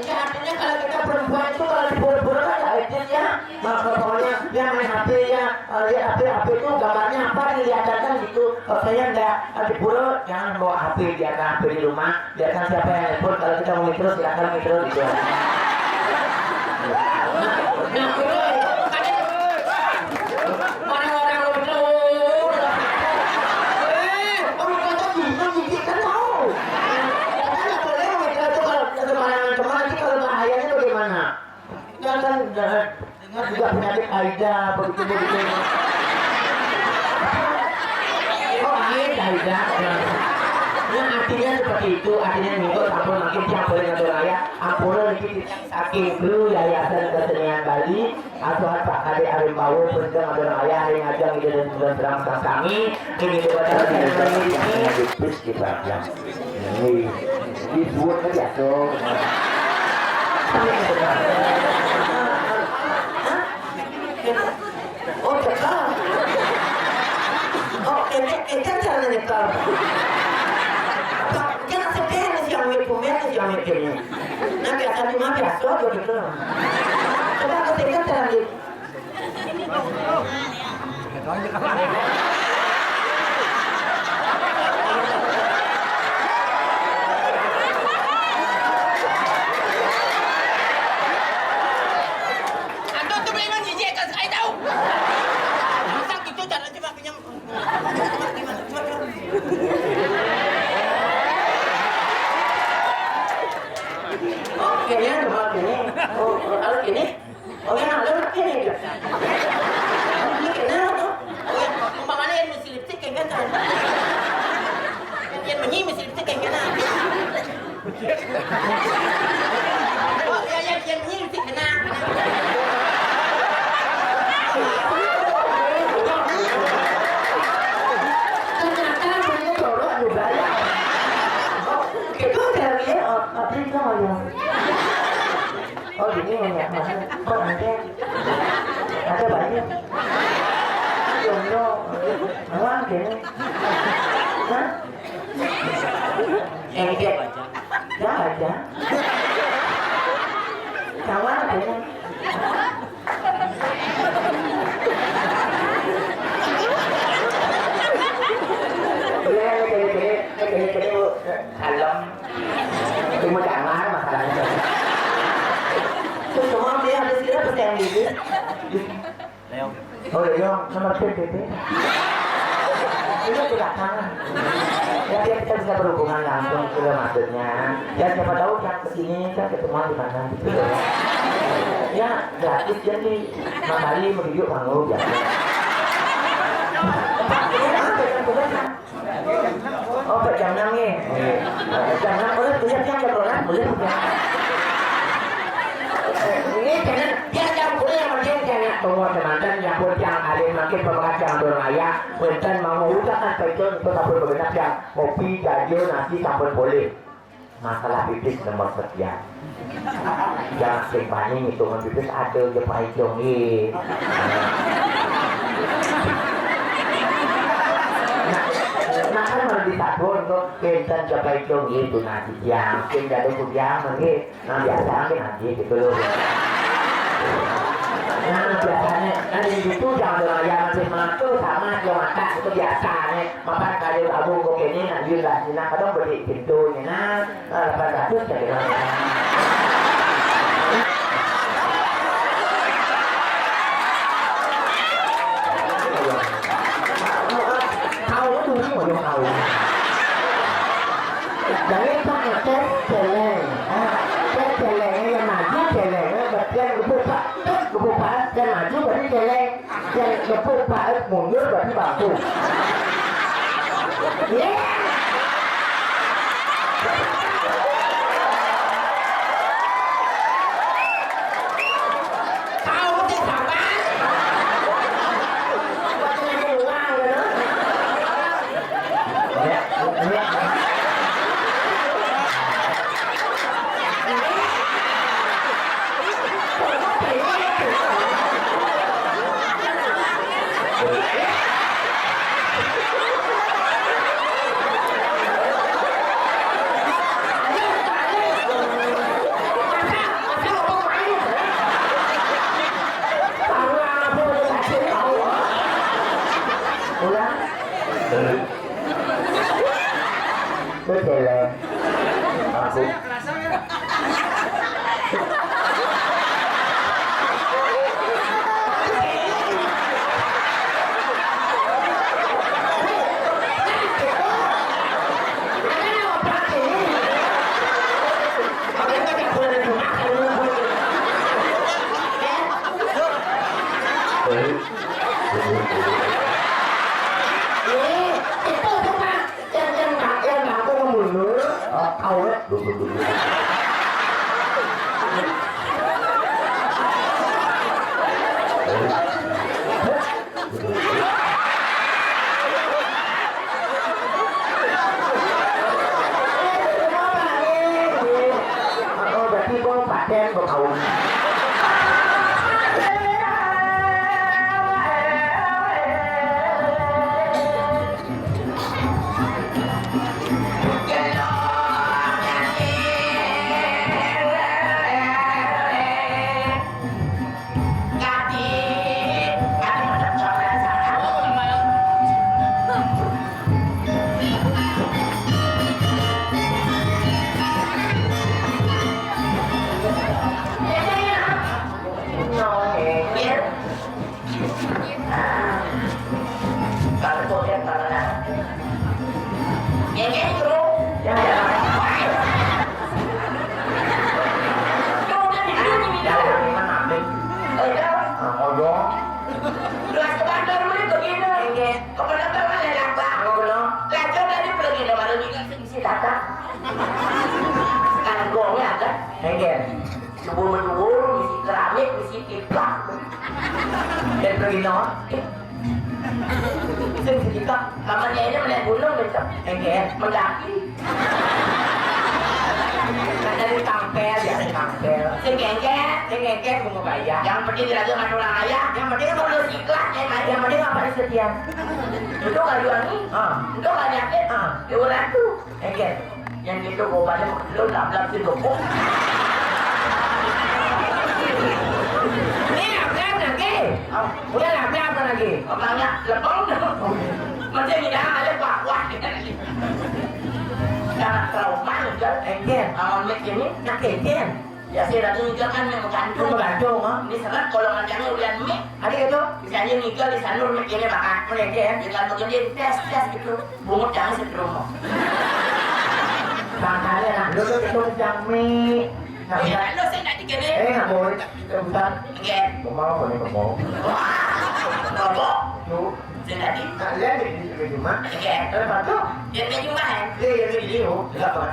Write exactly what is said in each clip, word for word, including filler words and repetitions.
Iya, artinya kalau kita perempuan itu kalau dipura-pura kan nggak etis ya. Nah, pokoknya dia main H P ya, eh, lihat H P, H P itu gambarnya apa dilihatkan gitu. Kalau saya nggak, eh, dipura jangan bawa H P, biarkan H P di rumah, biarkan siapa yang nelpon. Kalau kita mau mikir silakan mikir gitu. Nah, itu mana orang lu itu? Eh, orang kata gitu, gitu kan tahu. Katanya boleh mikir itu kalau sembarangan, cuma nanti kalau bahayanya bagaimana? Jangan, jangan. Dengar juga penyakit Aida, begitu, begitu. Oh, Aida, Aida. Nah, artinya seperti itu, artinya minggu sampun makin tiang boleh ngatur raya, ampura niki saking kru Yayasan Kesenian Bali, asuhan Pak Kade Arimbawo, perintah ngatur raya, hari ngajang ide dan bulan terang sami, ini buat kita. Ini dibuat aja tuh. Oh, cekal. Oh, kene, kene cara nyekal. Pak, jangan sedih nih si Amit, pumer nih si Amit ini. Nah, biasa cuma biasa aja gitu. Coba aku tengok cara di. Antum tuh memang jijik kan saya tahu. Masa gitu cara cuma pinjam. Oke ya, coba gini. Oh, kalau gini. Oke, nah, lu ngerti nih, gitu. Ini kenapa tuh? Oke, umpamanya yang mesti lipstick kayak gitu. Yang menyi mesti lipstick kayak gitu. Oh, iya, iya, iya, ini sih kena. Ternyata Oh, gini ya, ya. Kok ada? Ada banyak. Jomblo. Doang gini. Hah? Engke. Ya aja. Sama aja. Iya, gini, gini, gini, gini, Bu. Kalem. Cuma jangan masalahnya. Terus semua dia ada sih, apa yang gitu? Oh iya, nomor P P P. Ini belakangan. Ya, biar kita bisa berhubungan langsung gitu loh maksudnya. Ya, siapa tahu kan kesini kan ketemuan di mana gitu loh. Ya, gratis jadi makali menunjuk panggung ya. Apa yang tugas kan? Oh, jam enam nih. Jam enam boleh, boleh, jam enam boleh, boleh. Ini jangan, dia jam kuliah sama dia jangan. Tunggu, teman-teman, yang pun yang alim makin pemekat yang dorong ayah, punten mau udah kan, itu, itu tak perlu begenap yang kopi, jajo, nasi, sampun boleh. Masalah pipis nomor sekian. Jangan sing bani ngitungan pipis ada je Pak Ijong, ye. Nah, nah, kan mau disatuan kok, punten je Pak Ijong, ye, itu nasi siang, sing jadi kudiang, ye. Nah, biasa aja ngaji gitu loh. Nah, biasanya kan di situ jangan ada yang masih mengatur sama yang makan itu biasanya. Makan kayu abung kok ini ngaji lah, Cina kadang beli pintunya. Nah, nah, delapan ratus dari mana? Tahu tuh, mau tahu. Dari Pak Aceh Celeng. Ah, Aceh Celeng yang maju Celeng, eh, berarti yang gebuk Pak, eh, gebuk Pak, yang maju berarti Celeng, yang gebuk Pak, eh, mundur berarti bangku. Iya. Tahu sih, Bapak? Buat ngasih uang, gitu. Ulang. Betul, ya. Aku. Yang, yang, yang, yang aku membunuh, oh, tahu ya. Oh, berarti gua paten, gua tahu. Kanggonya ada. Enggak. Subur menubur, misi keramik, misi tiplak. Dan pergi naon? Sing sejuta, mamanya ini melihat gunung, gitu. Enggak. Mendaki. Kan dari tampel, ya, tampel. Sing gengger. Ngekek mau bayar. Yang penting juragan nggak orang kaya. Yang penting tulus ikhlas, ya, Mas. Yang penting apa setia? Itu nggak jual nih. Ah. Itu nggak nyakit. Ah. Dua ratus. Ngekek. Yang gitu, gua balik lu, lablab sih, dukung. Ini lablab lagi. Ah. Udah lablab lagi. Orangnya lepong. Masih ngilang aja, wah, wah. Sangat trauma, Ujang. Ngekek. Sama mic ini. Ngekek. Ya, si Ratu juga kan yang menggantung. Menggantung, ha? Ini sangat kalau ngajangnya udah mic. Ada gitu? Bisa aja nih, kalau di sana mic ini bakal. Mereka, ya? Dia kan begini, tes, tes gitu. Bungut jangan setrumah. Makanya, nah, lu tuh itu jami. Nggak Oh, iya, bisa. Lu sih nggak dikene. Eh, nggak boleh. Nggak usah. Oke. Mau apa nih, mau? Wah, apa? Tuh. Sih nggak di. Nah, lihat di, di, di rumah. Oke. Ada satu. Dia punya rumah, ya? Iya, iya, iya, iya. Oh, nggak apa.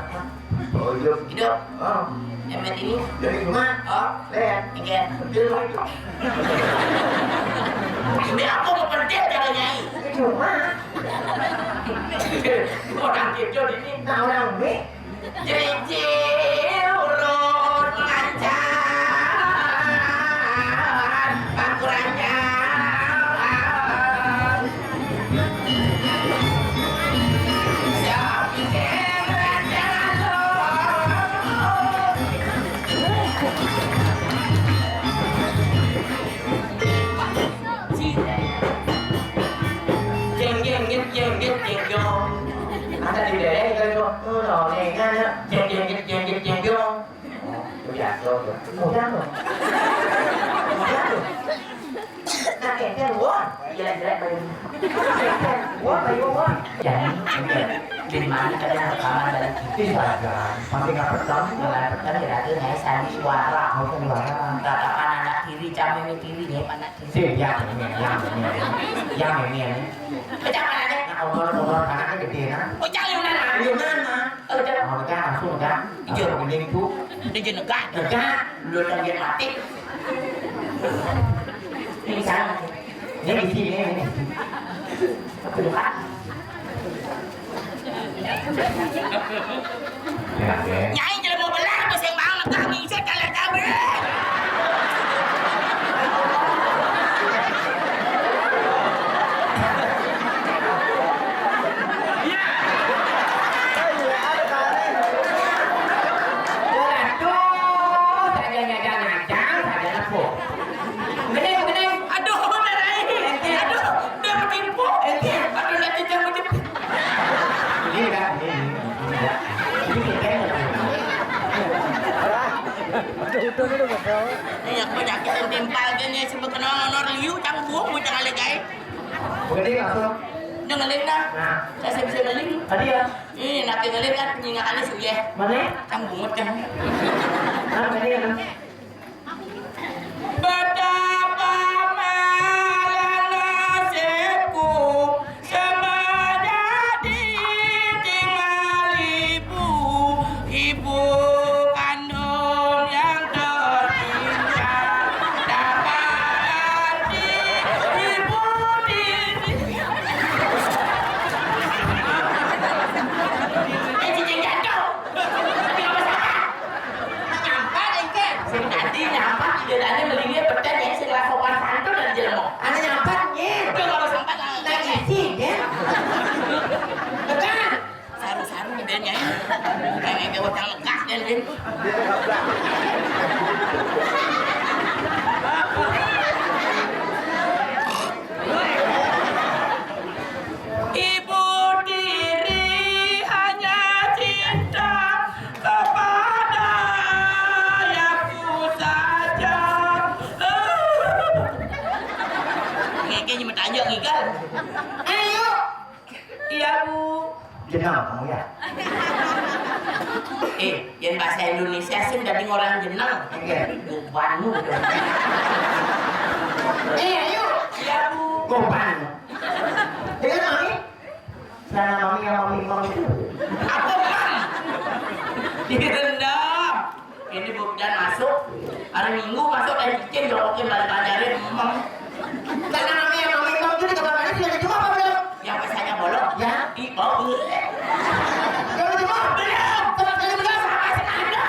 Oh, hidup. Hidup. Oh. Yang penting ini. Dari rumah. Oh. Lihat. Oke. Di rumah itu. Ini apa mau penting cara nyai? Di rumah. Orang tidur ini. Nah, orang ini. Cici urut mancan, pangkurancan. Jeng, jeng, jeng, jeng, jeng, jeng, jong. Ada di daerah itu, oh, no, nih, ada. Jeng, jeng, jeng, jeng, jeng, jeng, jong. Oh, itu biasa tuh. Mudah tuh. Mudah tuh. Nah, ente won. Jelek-jelek bayu. Won, bayu, won. Jadi, di mana kalian rekaman dari Di sana, pasti nggak pernah. Nggak pernah, berarti naik sandi suara. Oh, suara. Tatapan anak kiri, cawe kiri, ya, anak kiri. Sih, ya, ini, ya, ini, ya. Ya, ini, ya. Pecah mana deh? Nah, umur, umur anaknya gede, nah. Pecah yang mana? Yang mana? Udah. Oh, udah, langsung udah. Iya. Langsung mending tuh. Dia jadi negak. Negak. Lu udah dia mati. Pingsan. Ini di sini, ini. Aduh, Kak. Ya, ya. Nyai jadi mau belah, masih mau negak, ngisir, kalau cawe. Aduh, beneran. Aduh, dia menipu. Aduh, nanti dia menipu. Ini udah, ini, ini, ini udah. Ini kita yang udah. Udah, udah, udah, udah. Ini aku yakin timpal gini, sebab kenal honor liu, cang buang, buang, cang alih, guys. Begini langsung. Dengerin dah. Nah. Saya bisa ngeling. Tadi ya. Ini nanti ngeling kan penyingakannya sih ya. Mana? Kan bungut kan. Nah, tadi ya. Betapa malang nasibku, semua jadi tinggal ibu, ibu kandung yang tercinta. Dapat arti ibu di Eh, cincin jatuh. Tapi apa salah? Nyampat, engke. Sing tadi nyampat, ide tadi melingnya peten, ya, sing rasa sopan santun dan jelema. Ane nyampat, nyen. Udah, nggak usah sampai, nggak. Lagi sih, ya. Tekan. Saru-saru di band, ya. Kayak, kayak utang lekas, dan, dan. Ibu tiri hanya cinta kepada ayahku saja. Ngeke nyemet aja ngigal. Ayo. Iya, Bu. Jenang kamu ya? Eh, yang bahasa Indonesia sih dari orang jenang. Iya. Gobanu. Eh, ayo. Iya, Bu. Gobanu. Dengan mami? Sana mami yang mami mami itu. Apa mam? Direndam. Ini bukan masuk. Hari Minggu masuk dari cicing, jawabnya balik ajarin mam. Sana mami yang mami mami itu di kamar mandi sudah dicuma apa belum? Yang pesannya bolong? Ya. Ih, bau. Belum dicuma? Belum. Sama sekali belum. Sama sekali belum.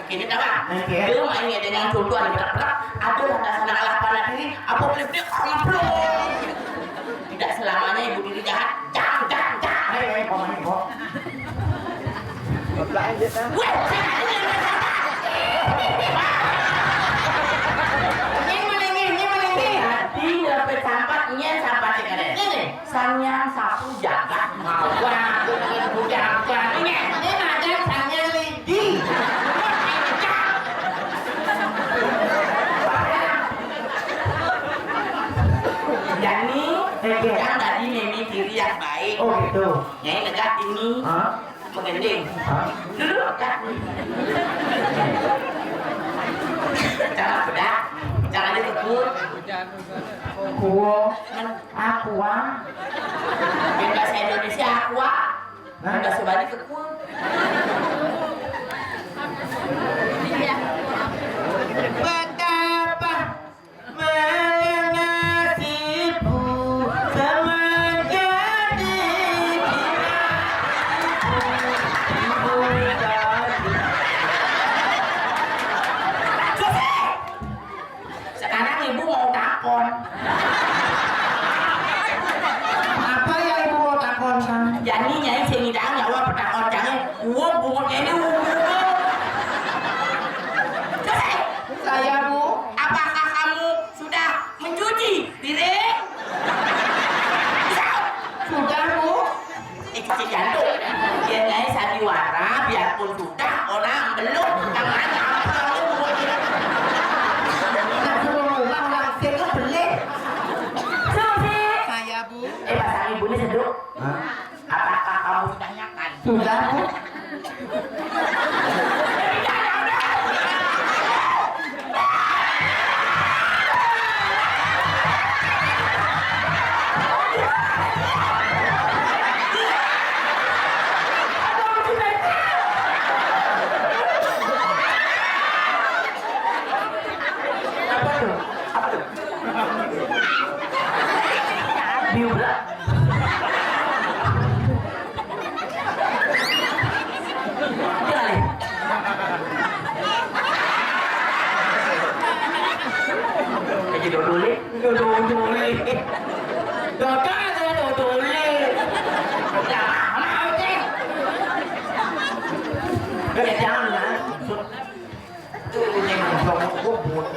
Ini tahu, Bang? Oke. Dia mainnya dengan contoh ada berak-berak, ada lantasan alah panas diri, apa boleh dia kemplung. Tidak selamanya ibu tiri jahat. Jang, jang, jang. Hei, hei, kau main, kau. Weh, ini menengih, ini menengih. Hati dapat sampat, ini sampat sekali. Ini. Sang Hyang Sapu Jagat mawar. Bukan, bukan. Ini, ini ada Sang Hyang Lidi. Jadi, eh, yang tadi Mimi kiri yang baik. Oh, gitu. Nyai negak ini. Hah? Menggending. Hah? Dulu, Kak. Jangan bedak. Jangan dikekut. Kuo. Aqua. Yang bahasa Indonesia aqua. Nah, bahasa Bali kekul. Betapa malang nasibku semenjadi ibu tadi. Selesai. Sekarang ibu mau takon. Apa yang ibu mau takon, Kang? Jani nyai sing ngidang jawab petakon jani. Uwo bungut ini uwo. Selesai. Saya, Bu. Apakah kamu sudah mencuci piring? Sudah, Bu. Eh, cuci jantung. Biar nyai sandiwara, biarpun sudah, orang belum, tangan apa lu? Nah, suruh ngomong langsung ke beli. Susi. Saya, Bu. Eh, pasang ibu ini seduk. Hah? Apakah kamu sudah nyakan? Sudah, Bu. Apa tuh? Apa tuh? Diubrak. Jangan. Aja dodole. Dodole. Dodole, dodole. Ya, mau deh. Ya, jangan lah. Tuh, ini ngomong, gua buat.